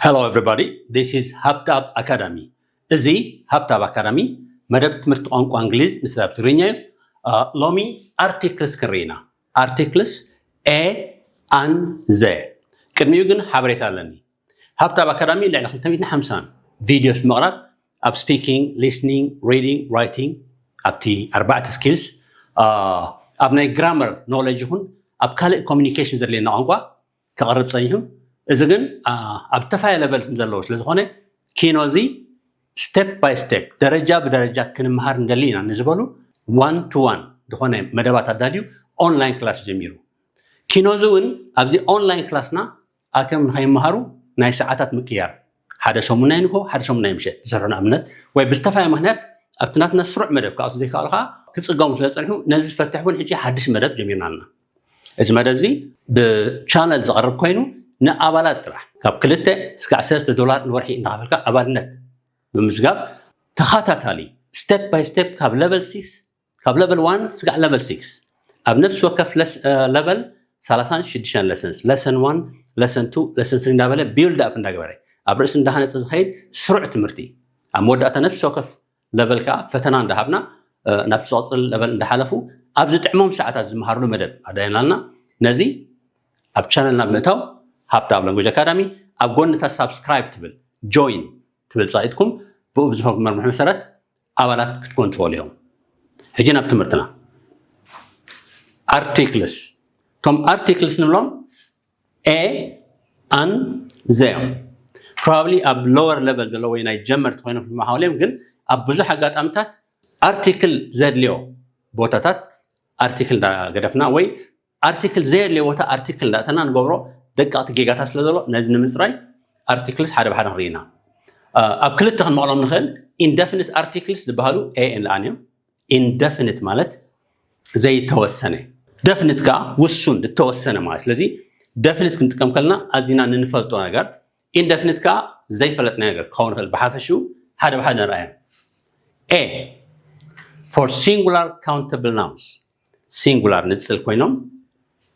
Hello everybody, this is ሃብታብ ኣካዳሚ። እዚ ሃብታብ ኣካዳሚ መደብ ትምህርቲ ቋንቋ እንግሊዝ ንሰብ ትግርኛ እዩ። ሎሚ ኣርቲክልስ ክንርኢ ኢና። ኣርቲክልስ ኤ፣ ኣን፣ ዘ። ቅድሚኡ ግን ሓበሬታ ኣለኒ። ሃብታብ ኣካዳሚ ልዕሊ ክልተ ሚእትን ሓምሳን ቪድዮስ ብምቕራብ ኣብ ስፒኪንግ፣ ሊስኒንግ፣ ሪዲንግ፣ ራይቲንግ፣ ኣብቲ ኣርባዕተ ስኪልስ፣ ኣብ ናይ ግራመር ኖሌጅ ይኹን ኣብ ካልእ ኮሚኒኬሽን ዘድልየና ቋንቋ ከቕርብ ጸኒሑ። እዚ ግን ኣብ ተፋየ ለቨልስ ዘለዉ ስለ ዝኾነ፣ ኪኖ እዚ ስቴፕ ባይ ስቴፕ፣ ደረጃ ብደረጃ ክንምሃር ንደሊ ኢና ንዝበሉ ዋን ቱ ዋን ዝኾነ መደባት ኣዳልዩ ኦንላይን ክላስ ጀሚሩ። ኪኖ እዚ እውን ኣብዚ ኦንላይን ክላስና ኣትዮም ንኸይመሃሩ ናይ ሰዓታት ምቅያር፣ ሓደ ሰሙን ናይ ንግሆ፣ ሓደ ሰሙን ናይ ምሸት ዝሰርሑ ንኣብነት፣ ወይ ብዝተፋየ ምኽንያት ኣብቲ ናትና ስሩዕ መደብ ክኣቱ ዘይከኣሉ ከዓ ክጽገሙ ስለ ዝጸንሑ፣ ነዚ ዝፈትሕ እውን ሕጂ ሓድሽ መደብ ጀሚርና ኣለና። እዚ መደብ እዚ ብቻነል ዝቐርብ ኮይኑ ንኣባላት ጥራሕ ካብ ክልተ ስጋዕ ሰለስተ ዶላር ንወርሒ እንዳኸፈልካ ኣባልነት ብምዝጋብ ተኸታታሊ ስቴፕ ባይ ስቴፕ ካብ ለቨል ሲክስ ካብ ለቨል ዋን ስጋዕ ለቨል ሲክስ ኣብ ነፍሲ ወከፍ ለቨል ሰላሳን ሽዱሽተን ለሰንስ፣ ለሰን ዋን፣ ለሰን ቱ፣ ለሰን ስሪ እንዳበለ ቢልድ ኣፕ እንዳገበረ ኣብ ርእሲ እንዳሃነፀ ዝኸይድ ስሩዕ ትምህርቲ፣ ኣብ መወዳእታ ነፍሲ ወከፍ ለቨል ከዓ ፈተና እንዳሃብና ናብቲ ዝቐፅል ለቨል እንዳሓለፉ ኣብ ዝጥዕሞም ሰዓታት ዝመሃርሉ መደብ ኣዳይናልና። ነዚ ኣብ ቻነልና ብምእታው ሃብታብ ላንጉጅ ኣካዳሚ ኣብ ጎንታ ሳብስክራይብ ትብል ጆይን ትብል ፃኢትኩም ብኡ ብዝፈርኩም መርምሒ መሰረት ኣባላት ክትኮኑ ትኽእሉ እዮም። ሕጂ ናብ ትምህርትና። ኣርቲክልስ፣ እቶም ኣርቲክልስ ንብሎም ኤ፣ ኣን፣ ዘ እዮም። ፕሮባብሊ ኣብ ሎወር ለቨል ዘሎ ወይ ናይ ጀመርቲ ኮይኖም ክመሃሩ እዮም፣ ግን ኣብ ብዙሕ ኣጋጣሚታት ኣርቲክል ዘድልዮ ቦታታት ኣርቲክል እንዳገደፍና ወይ ኣርቲክል ዘየድልዮ ቦታ ኣርቲክል እንዳእተና ንገብሮ ደቀቕቲ ጌጋታት ስለ ዘሎ ነዚ ንምፅራይ ኣርቲክልስ ሓደ ብሓደ ንርኢ ኢና። ኣብ ክልተ ክንመቕሎም ንኽእል። ኢንደፊኒት ኣርቲክልስ ዝበሃሉ ኤ ኤን ኣን እዮም። ኢንደፊኒት ማለት ዘይተወሰነ፣ ደፊኒት ከዓ ውሱን ዝተወሰነ ማለት። ስለዚ ደፊኒት ክንጥቀም ከለና ኣዚና ንንፈልጦ ነገር፣ ኢንደፊኒት ከዓ ዘይፈለጥና ነገር ክኸውን ይኽእል። ብሓፈሽኡ ሓደ ብሓደ ንርኣዮም። ኤ for singular countable nouns፣ ሲንጉላር ንፅል ኮይኖም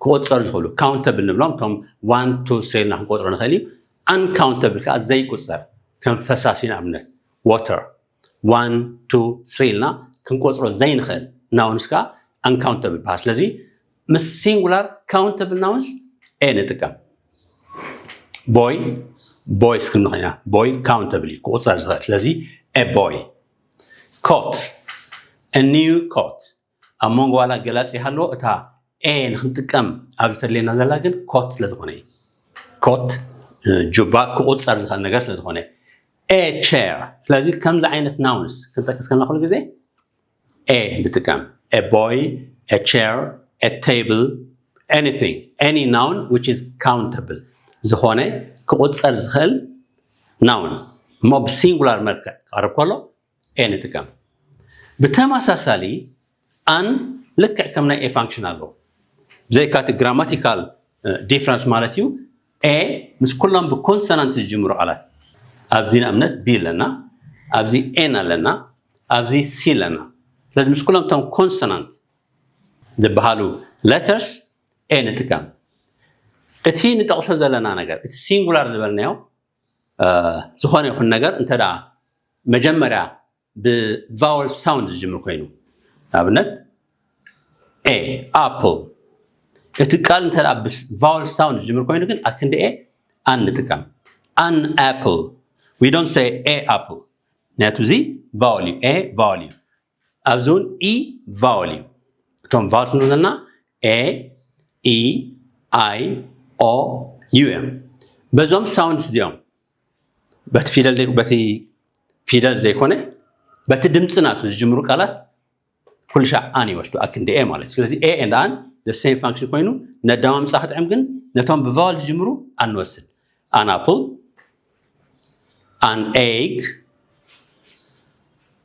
ክቆፀሩ ዝኽእሉ፣ ካውንተብል ንብሎም እቶም ዋን ቱ ስሪ ኢልና ክንቆፅሮ ንኽእል እዩ። ኣንካውንተብል ከዓ ዘይቁፀር፣ ከም ፈሳሲ ንኣብነት ዋተር፣ ዋን ቱ ስሪ ኢልና ክንቆፅሮ ዘይንኽእል ናውንስ ከዓ ኣንካውንተብል ይበሃል። ስለዚ ምስ ሲንጉላር ካውንተብል ናውንስ ኤ ንጥቀም። ቦይ፣ ቦይስ ክንብል ኢና። ቦይ ካውንተብል እዩ፣ ክቁፀር ዝኽእል። ስለዚ ኤ ቦይ። ኮት፣ ኒው ኮት። ኣብ መንጎ ዋላ ገላፂ ይሃለዎ፣ እታ ኤ ንክንጥቀም ኣብ ዝተድልየና ዘላ ግን ኮት ስለ ዝኾነ እዩ። ኮት ጁባ ክቁፀር ዝኽእል ነገር ስለ ዝኾነ። ኤ ቸር። ስለዚ ከምዚ ዓይነት ናውንስ ክንጠቅስ ከለና ኩሉ ግዜ ኤ ንጥቀም። A boy, a chair, a table, anything, any noun which is countable ዝኾነ ክቁፀር ዝኽእል ናውን እሞ ብሲንጉላር መልክዕ ክቐርብ ከሎ ኤ ንጥቀም። ብተመሳሳሊ ኣን ልክዕ ከም ናይ ኤ ፋንክሽን ኣለዎ። ብዘይካቲ ግራማቲካል ዲፍረንስ ማለት እዩ። ኤ ምስ ኩሎም ብኮንሶናንት ዝጅምሩ ቃላት፣ ኣብዚ ንኣብነት ቢ ኣለና፣ ኣብዚ ኤን ኣለና፣ ኣብዚ ሲ ኣለና። ስለዚ ምስ ኩሎም እቶም ኮንሶናንት ዝበሃሉ ሌተርስ ኤ ንጥቀም። እቲ ንጠቕሶ ዘለና ነገር፣ እቲ ሲንጉላር ዝበልናዮ ዝኾነ ይኹን ነገር እንተ ደኣ መጀመርያ ብቫወል ሳውንድ ዝጅምር ኮይኑ፣ ንኣብነት ኤ ኣፕል፣ እቲ ቃል እንተ ደኣ ብቫወል ሳውንድ ዝጅምር ኮይኑ ግን ኣክንዲ ኤ ኣን ንጥቀም። ኣን ኣፕል፣ we don't say a apple፣ ምክንያቱ እዚ ቫወል እዩ። ኤ ቫወል እዩ። ኣብዚ እውን ኢ ቫወል እዩ። እቶም ቫወል ስንብለና ኤ፣ ኢ፣ ኣይ፣ ኦ፣ ዩ እዮም። በዞም ሳውንድስ እዚኦም በቲ ፊደል ዘይ- በቲ ፊደል ዘይኮነ በቲ ድምፂ ናቱ ዝጅምሩ ቃላት ኩሉ ሻዕ ኣን ይወስዱ፣ ኣክንዲ ኤ ማለት እዩ። ስለዚ ኤ ኤንድ ኣን the same function ኮይኑ ነዳማምፃ ክጥዕም ግን ነቶም ብቫወል ዝጅምሩ ኣን ንወስድ። ኣን ኣፕል፣ ኣን ኤግ፣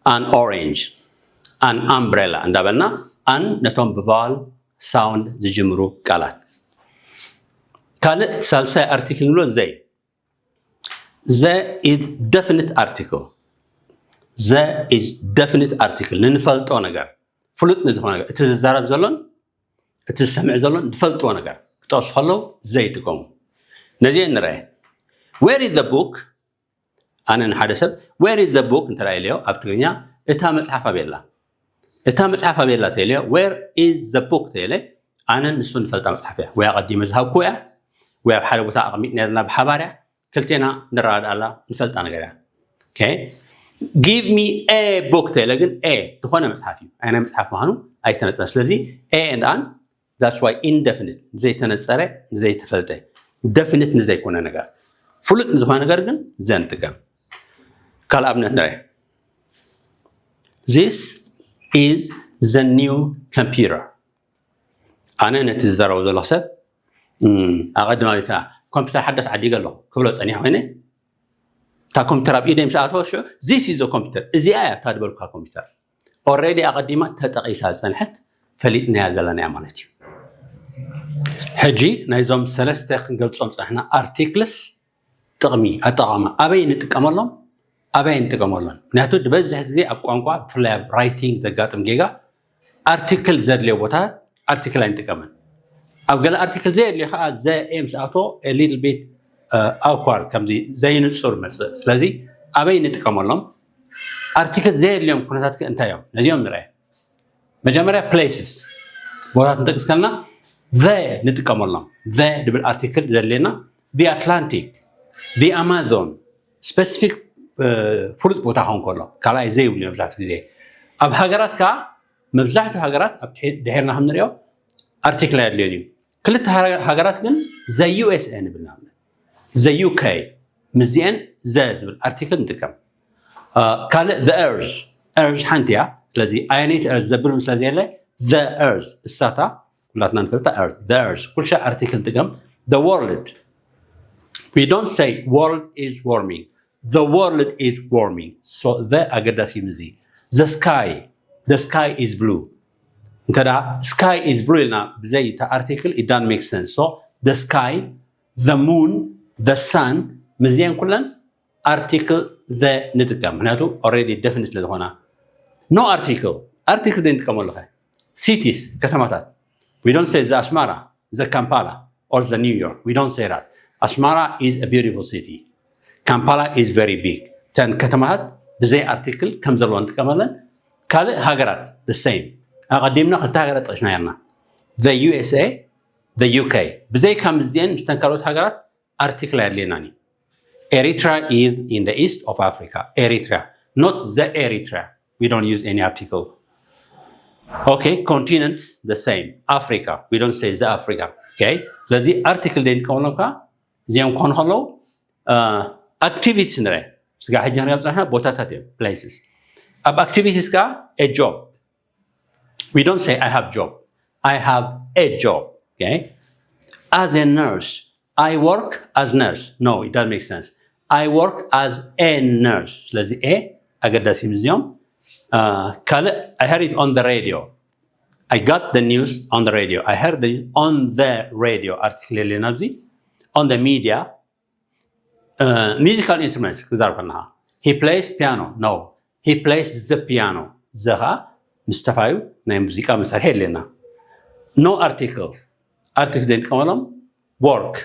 ኣን ኦሬንጅ፣ ኣን ኣምብሬላ እንዳበልና ኣን ነቶም ብቫወል ሳውንድ ዝጅምሩ ቃላት። ካልእ ሳልሳይ ኣርቲክል ንብሎ ዘይ። ዘ is definite article። ዘ is definite article፣ ንንፈልጦ ነገር፣ ፍሉጥ ንዝኾነ ነገር፣ እቲ ዝዛረብ ዘሎን እቲ ዝሰምዕ ዘሎን ዝፈልጥዎ ነገር ክጠቕሱ ከለዉ ዘ ይጥቀሙ። ነዚአን ንርአ። Where is the book? ኣነ ንሓደ ሰብ where is the book እንተ ኢለዮ ኣብ ትግርኛ እታ መጽሓፍ ኣበይ ኣላ? እታ መጽሓፍ ኣበይ ኣላ ተኢለዮ where is the book ተኢለ ኣነን ንሱን ንፈልጣ መጽሓፍ እያ። ወይ ኣቐዲመ ዝሃብኩ እያ ወይ ኣብ ሓደ ቦታ ኣቐሚጥና ዘለና ብሓባር እያ። ክልቴና ንረዳድኣላ ንፈልጣ ነገር እያ። Okay? Give me a book ተለ ግን a ዝኾነ መጽሓፍ እዩ። ኣይናይ መጽሓፍ ምዃኑ ኣይተነጸን። ስለዚ a and an that's why indefinite ንዘይተነጸረ ንዘይተፈልጠ definite ንዘይኮነ ነገር ፍሉጥ ንዝኾነ ነገር ግን ዘንጥቀም። ካልእ ኣብነት ንርአ። This is the new computer. ኣነ ነቲ ዝዛረቡ ዘለኹ ሰብ ኣቐድማዊታ ኮምፒውተር ሓዳስ ዓዲገ ኣለኹ ክብሎ ጸኒሕ ኮይነ እታ ኮምፒውተር ኣብ ኢደይ ምስ ኣተወ ሽዑ this is the computer እዚኣ እያ እታ ዝበልኩካ ኮምፒውተር። Already ኣቐዲማ ተጠቒሳ ዝጸንሐት ፈሊጥናያ ዘለናያ ማለት እዩ። ሕጂ ናይዞም ሰለስተ ክንገልጾም ጸንሕና articles ጥቕሚ ኣጠቓቕማ ኣበይ ንጥቀመሎም ኣበይ ንጥቀመሎም? ምክንያቱ ዝበዝሕ ግዜ ኣብ ቋንቋ ብፍላይ ኣብ writing ዘጋጥም ጌጋ article ዘድልዮ ቦታ article ኣይንጥቀምን። ኣብ ገለ article ዘየድልዮ ከዓ ዘ ኤ ምስ ኣቶ little bit awkward ከምዚ ዘይንጹር መጽእ። ስለዚ ኣበይ ንጥቀመሎም? Article ዘየድልዮም ኩነታት ከ እንታይ እዮም? ነዚኦም ንርአ። መጀመርያ places ቦታት ንጠቅስ ከለና the ንጥቀመሎም። The ድብል article ዘድልየና the Atlantic the Amazon specific ፍሉጥ ቦታ ክኸውን ከሎ ካልኣይ ዘይብሉ መብዛሕትኡ ግዜ ኣብ ሃገራት ከዓ መብዛሕትኡ ሃገራት ኣብ ድሒርና ከም ንሪኦ article ኣየድልዮን እዩ። ክልተ ሃገራት ግን the U S A ንብል ንኣብነት the U K ምስዚአን the ዝብል article ንጥቀም። ካልእ the earth earth ሓንቲ እያ። ስለዚ ኣየነይቲ earth ዘብል ስለ ዘየለ the earth እሳታ ኩላትና ንፈልጣ earth the earth ኩልሻ article ንጥቀም። The world we don't say world is warming the world is warming so the ኣገዳሲ እዩ። እዚ the sky the sky is blue እንተ sky is blue ኢልና ብዘይ እታ article it doesn't make sense so the sky the moon the sun ምስዚአን ኩለን article the ንጥቀም ምክንያቱ already definite ስለ ዝኾና። No article article ዘይንጥቀመሉ ከ cities ከተማታት we don't say the Asmara the Kampala or the New York we don't say that Asmara is a beautiful city Kampala is very big ተን ከተማታት ብዘይ article ከም ዘለዎ ንጥቀመለን። ካልእ ሃገራት the same ኣቐዲምና ክልተ ሃገራት ጠቂስና ርና the U S A the U K ብዘይካ ምስዚአን ምስተን ካልኦት ሃገራት article ኣየድልየናን እዩ። Eritrea is in the east of Africa Eritrea not the Eritrea we don't use any article. Okay continents the same Africa we don't say the Africa okay ስለዚ article ዘይንጥቀመሎም ከዓ እዚኦም ክኾኑ ከለዉ activities ንረ ስጋ ሕጂ ንሪኦም ፅናሕና ቦታታት እዮም places ኣብ activities ከዓ a job we don't say I have job I have a job okay as a nurse I work as nurse no it doesn't make sense I work as a nurse ስለዚ a ኣገዳሲ ምዚኦም ካልእ I heard it on the radio I got the news on the radio I heard the on the radio article የለን ኣብዚ on the media musical instruments ክዛረብ ከለኻ he plays piano no he plays the piano ዘኻ ምስ ተፋዩ ናይ ሙዚቃ መሳርሒ የድልየና። No article article ዘይንጥቀመሎም work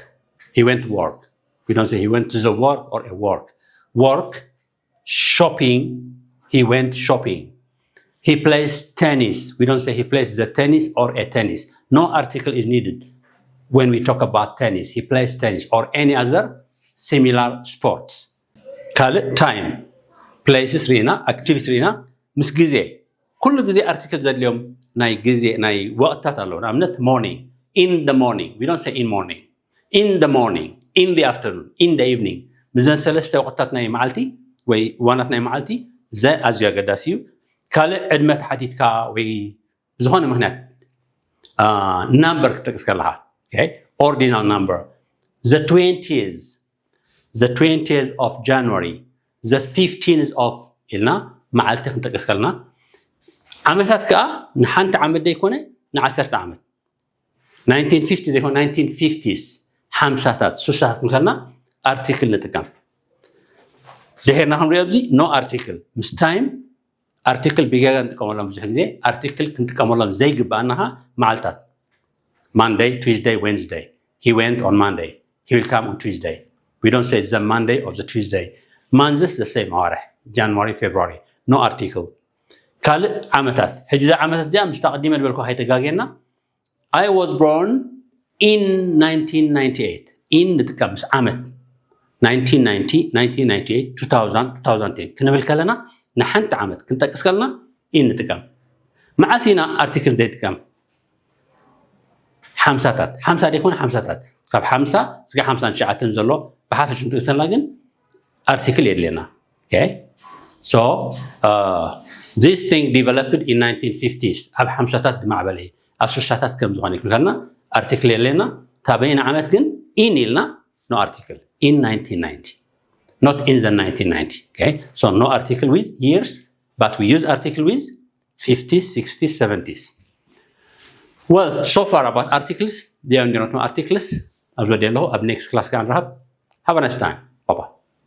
he went work we don't say he went to the work or a work work shopping he went shopping he plays tennis we don't say he plays the tennis or a tennis no article is needed when we talk about tennis he plays tennis or any other similar sports ካልእ time places ርኢና activities ርኢና ምስ ግዜ ኩሉ ግዜ article ዘድልዮም ናይ ግዜ ናይ ወቕትታት ኣለዉ ንኣብነት morning in the morning we don't say in morning in the morning in the afternoon in the evening ምስዘን ሰለስተ ወቕትታት ናይ መዓልቲ ወይ እዋናት ናይ መዓልቲ the ኣዝዩ ኣገዳሲ እዩ ካልእ ዕድመ ተሓቲትካ ወይ ዝኾነ ምክንያት number ክትጠቅስ ከለካ ordinal number the twentieth the twentieth of January the fifteenth of ኢልና መዓልቲ ክንጠቅስ ከለና ዓመታት ከዓ ንሓንቲ ዓመት ዘይኮነ ንዓሰርተ ዓመት nineteen fifty ዘይኮነ nineteen fifties ሓምሳታት ሱሳታት ምከልና article ንጥቀም ድሕርና ክንሪኦ ኣብዚ no article ምስ time article ብጌጋ ንጥቀመሎም ብዙሕ ግዜ article ክንጥቀመሎም ዘይግባኣናኻ መዓልታት Monday Tuesday Wednesday he went on Monday he will come on Tuesday We don't say the Monday or the Tuesday. Months the same ኣዋርሕ January, February. No article. ካልእ ዓመታት ሕጂ እዛ ዓመታት እዚኣ ምስታ ቅዲመ ዝበልኩ ከይተጋግየና I was born in nineteen ninety-eight. In ንጥቀም ምስ ዓመት nineteen ninety, nineteen ninety-eight, two thousand, two thousand ten ክንብል ከለና ንሓንቲ ዓመት ክንጠቅስ ከለና in ንጥቀም። መዓስ ኢና ኣርቲክል ዘይጥቀም? ሓምሳታት ሓምሳ ደይኮነ ሓምሳታት ካብ ሓምሳ እስከ ሓምሳ ትሽዓተን ዘሎ ብሓፈሽ ንጥቅሰልና ግን ኣርቲክል የድልየና። Okay? So uh, this thing developed in nineteen fifties ኣብ ሓምሳታት ዝማዕበለ እዩ። ኣብ ስሳታት ከም ዝኾነ ይክልከልና ኣርቲክል የድልየና። ታበይና ዓመት ግን in ኢልና no article in nineteen ninety, not in the nineteen ninety. Okay? So no article with years, but we use article with fifties, sixties, seventies. Well, so far about articles. They are not articles. ኣብ ዘደ ኣለኹ ኣብ next class ጋር ንረኸብ። Have a nice time.